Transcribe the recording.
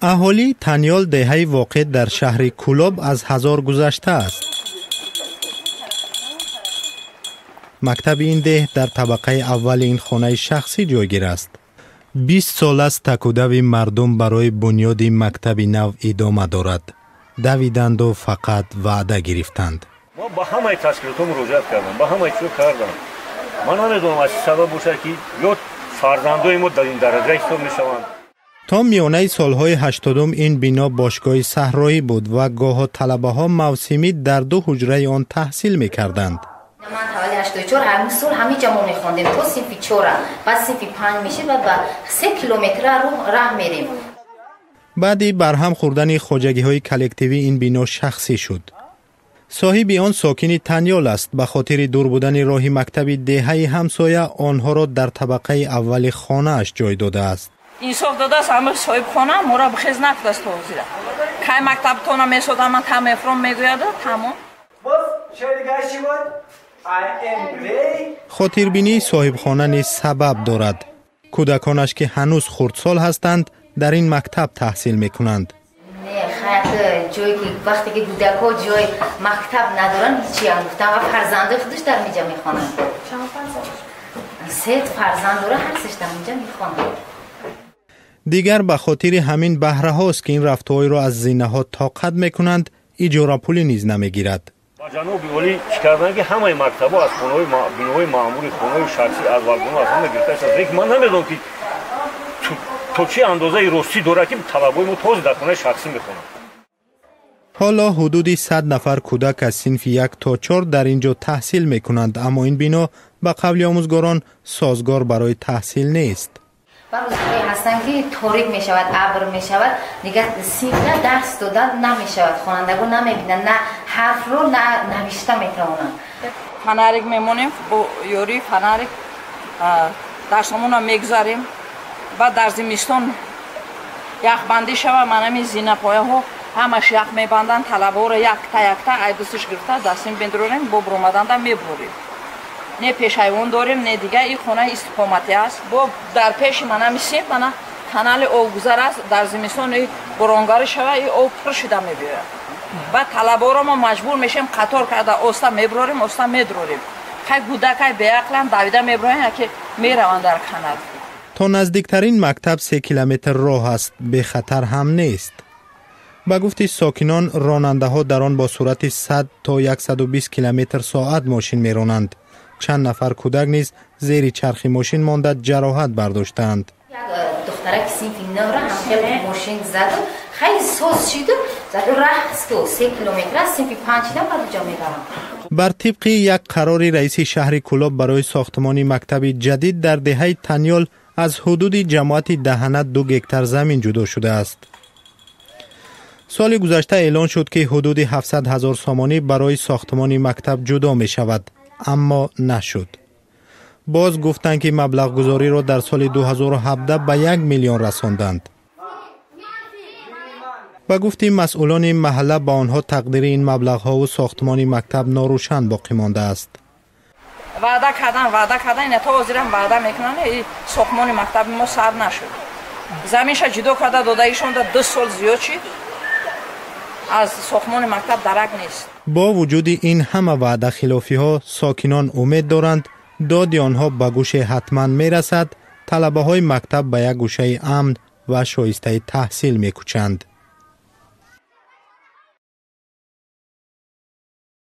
Аҳолии Танёл, деҳаи воқеъ дар шаҳри Кӯлоб, аз 1000 гузашта аст. Мактаби ин деҳ дар табақаи аввали ин хонаи шахсӣ ҷойгир аст. 20 сол аст такудави мардум барои бунёди мактаби нав идома дорад. Давиданду фақат ваъда гирифтанд. Мо ба ҳамаи ташкилотҳо муроҷиат кардам, ба ҳамаи чизо кардам. Ман намедонам, аз чӣ сабаб бошад, ки ё фарзандои мо дар ин дараҷа ҳисоб мешаванд. То миёнаи солҳои 80-ум ин бино бошгоҳи саҳроӣ буд ва гоҳо талабаҳо мавсимӣ дар ду ҳуҷраи он таҳсил мекарданд. Ман тавалли 84, ҳамин сол ҳамин ҷа мо мехондем то синфи чора, баъд синфи панҷ мешид, баъд ба 3 километра раҳ мерем. Баъди барҳам хӯрдани хоҷагиҳои коллективӣ ин бино шахсӣ шуд. Соҳиби он сокини Танёл аст. Ба хотири дур будани роҳи мактаби деҳаи ҳамсоя онҳоро дар табақаи аввали хонааш ҷой додааст. Инсоф додааст ҳама соҳибхона, моро бихез накудааст то ҳозира. Кай мактабтона месодам, ман та мефуром мегӯяду тамом. Хотирбинии соҳибхона низ сабаб дорад. Кӯдаконаш, ки ҳанӯз хурдсол ҳастанд, дар ин мактаб таҳсил мекунанд. Не, хайр, ҷое ки вақте ки кӯдакҳо ҷои мактаб надоранд, ҳечиам гуфтам, ва фарзандои худаш дар инҷа мехонанд. Се фарзанд дора, ҳар сеш дар инҷа мехонанд. Дигар ба хотири ҳамин баҳраҳост, ки ин рафтуҳоеро аз зинаҳо тоқат мекунанд, иҷорапулӣ низ намегирад. Ба ҷаноби олӣ чӣ карданд, ки ҳамаи мактабҳо аз хонаҳои биноҳои маъмури, хонаҳои шахсӣ, аз вагонҳо, аз ҳама гирифта шуд. Лекин ман намедонам, ки то чӣ андозаи ростӣ дорад, ки талабои мо тоза дар хонаи шахсӣ мехонанд. Ҳоло ҳудуди 100 нафар кӯдак аз синфи як то чор дар ин ҷо таҳсил мекунанд, аммо ин бино, ба қавли омӯзгорон, созгор барои таҳсил нест. Ба рӯзҳое ҳастанд, ки торик мешавад, абр мешавад, дигар синфда дарс дода намешавад, хонандагон намебинанд, на ҳарфро, на навишта метавонанд. Фонарик мемонем, бо ёрии фонарик дарсомонро мегузарем. Баъд дар зимистон яхбандӣ шава, манами зинапояҳо ҳамаш ях мебанданд. Талабаҳоро якта якта айдусиш гирифта дастим медурорем, бо буромаданда мебурем. Не пешайвон дорем, не дигар. Ин хонаи истиқоматӣ аст. Бо дар пеши манами синф мана канали обгузар аст. Дар зимистон боронгарӣ шава, и об пур шуда мебиёяд. Баъд талабаҳоро мо маҷбур мешем, қатор карда оста мебурорем, оста медурорем. Хай, кӯдакай беақлан, давида мебуроянд, яке мераванд дар канал. То наздиктарин мактаб 3 километр роҳ аст, бехатар ҳам нест. Ба гуфти сокинон, ронандаҳо дар он бо суръати 100 то 120 километр соат мошин меронанд. Чанд нафар кӯдак низ зери чархи мошин монда, ҷароҳат бардоштаанд. Як духтараки синфи нӯра ҳам хеле мошин заду, хеле соз шиду заду, раҳсту 3 километр аст, синфи панҷ шидам, баъд уҷа мебарам. Бар тибқи як қарори раиси шаҳри Кӯлоб, барои сохтмони мактаби ҷадид дар деҳаи Танёл аз ҳудуди ҷамоати Даҳана 2 гектар замин ҷудо шудааст. Соли гузашта эълон шуд, ки ҳудуди 700 ҳазор сомонӣ барои сохтмони мактаб ҷудо мешавад, аммо нашуд. Боз гуфтанд, ки маблағгузориро дар соли 2017 ба 1 миллион расонданд. Ба гуфти масъулони маҳалла, ба онҳо тақдири ин маблағҳову сохтмони мактаб норӯшан боқӣ мондааст. Ваъда кардан, ваъда кардан, ина то ҳозирам ваъда мекунанд. И сохтмони мактаби мо сар нашуд. Заминша ҷудо карда додаишонда 2 сол зиёд шид, аз сохтмони мактаб дарак нест. Бо вуҷуди ин ҳама ваъдахилофиҳо, сокинон умед доранд, доди онҳо ба гӯше ҳатман мерасад, талабаҳои мактаб ба як гӯшаи амн ва шоистаи таҳсил мекӯчанд.